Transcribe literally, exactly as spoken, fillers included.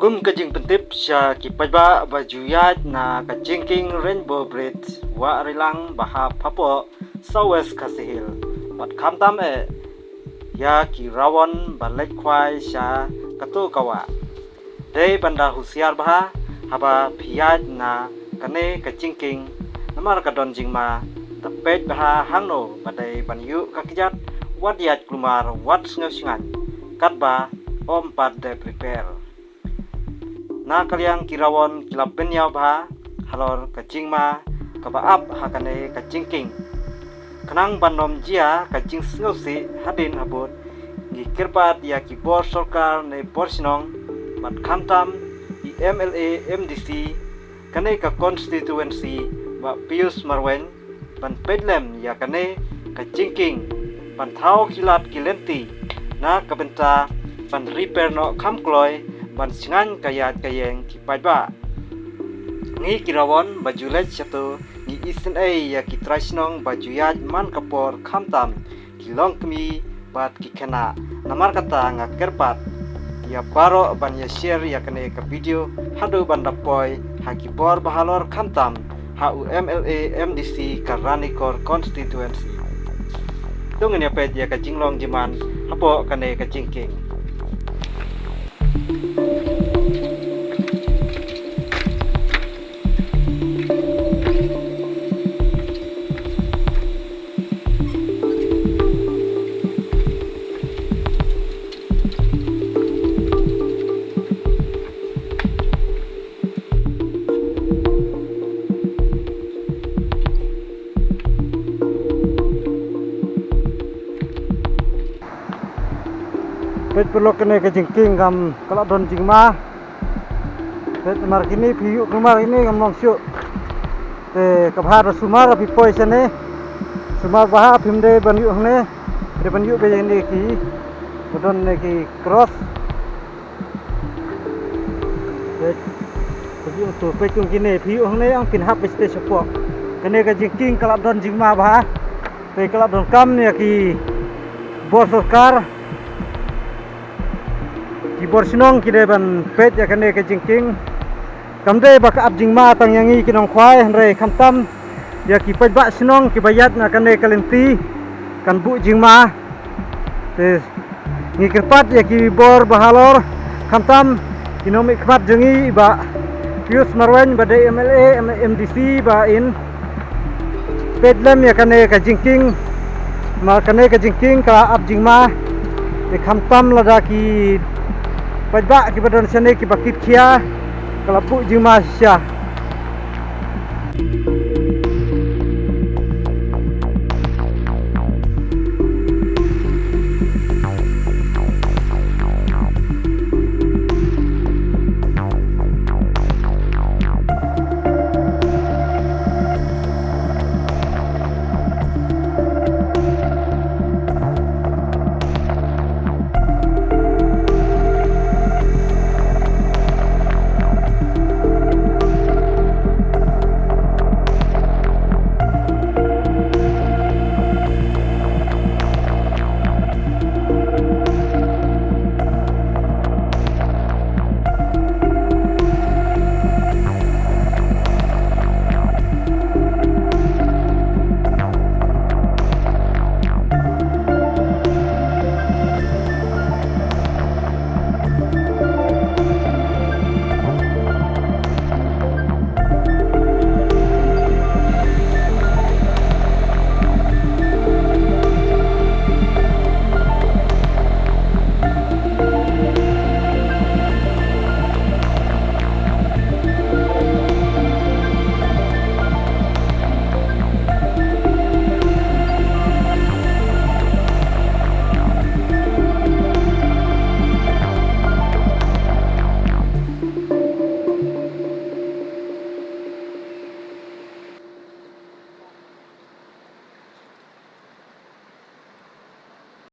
Kum ka jingpyntip sha ki paidbah ba ju ïaid na ka jingkieng Rainbow Bridge, Wah Rilang ba hap hapoh South West Khasi Hills, bad khamtam eh ïa ki rawon ba leit khwai sha kato ka wah. Dei ban da husiar bha haba phi ïaid na kane ka jingkieng, namar ka don jingma. Da peit bha hangno ba dei ban ïuh ka kjat, wat ïaid kulmar, wat sngew shngaiñ katba ym pat da prepare. Na ka liang ki rawon ki la pynïaw bha halor ka jingma kaba ap ha kane ka jingkieng. Khnang ban ym jia ka jingsngewsih hadien habud, ngi kyrpad ïa ki bor sorkar ne bor shnong, bad khamtam i MLA MDC kane ka constituency, Bah Pius Marwein, ban peit lem ïa kane ka jingkieng, ban thaw ki lad ki lynti na ka bynta ban repair noh kham kloi, ban shngaiñ ka ïaid ka ïeng ki paidbah. Ngi ki rawon ba ju leit shato ngi isynei ïa ki trai shnong ba ju ïaid man ka por, khamtam ki longkmie bad ki khynnah. Namar kata nga kyrpad ïa baroh ban ïa share ïa kane ka video haduh ban da poi ha ki bor bahalor, khamtam ha u MLA MDC ka Ranikor constituency. To ngin ïa peit ïa ka jinglong jingman hapoh kane ka jingkieng. Peit paralok, kane ka jingkieng kam ka la don jingma. Peit, namar kine phi ïoh, namar kine kam long shuh. Te ka bha da sumar phi poi shane. Sumar bha phim dei ban ïoh hangne. Dei ban ïoh ba ïa kine ki, ba don ne ki cross. Peit, peit ïoh tu, peit kum kine phi ïoh hangne, ang phin hap ba stage shapoh. Kane ka jingkieng ka la don jingma bha. Te ka la donkam ïa ki bor sorkar, ki bor shnong ki dei ban peit ïa kane ka jingkieng. Kam dei ba ka ap jingma tang ïa ngi ki nongkhwai, hynrei khamtam ïa ki paidbah shnong kiba ïaid na kane ka lynti kan buh jingma. Te ngi kyrpad ïa ki bor bahalor, khamtam ki nongmihkhmat jong ngi i Bah Pius Marwein ba dei MLA, MDC, ba in peit lem ïa kane ka jingkieng. Namar kane ka jingkieng ka ap jingma. Te khamtam lada ki paidbah kiba don shane kiba kit khia, ka la buh jingma shisha.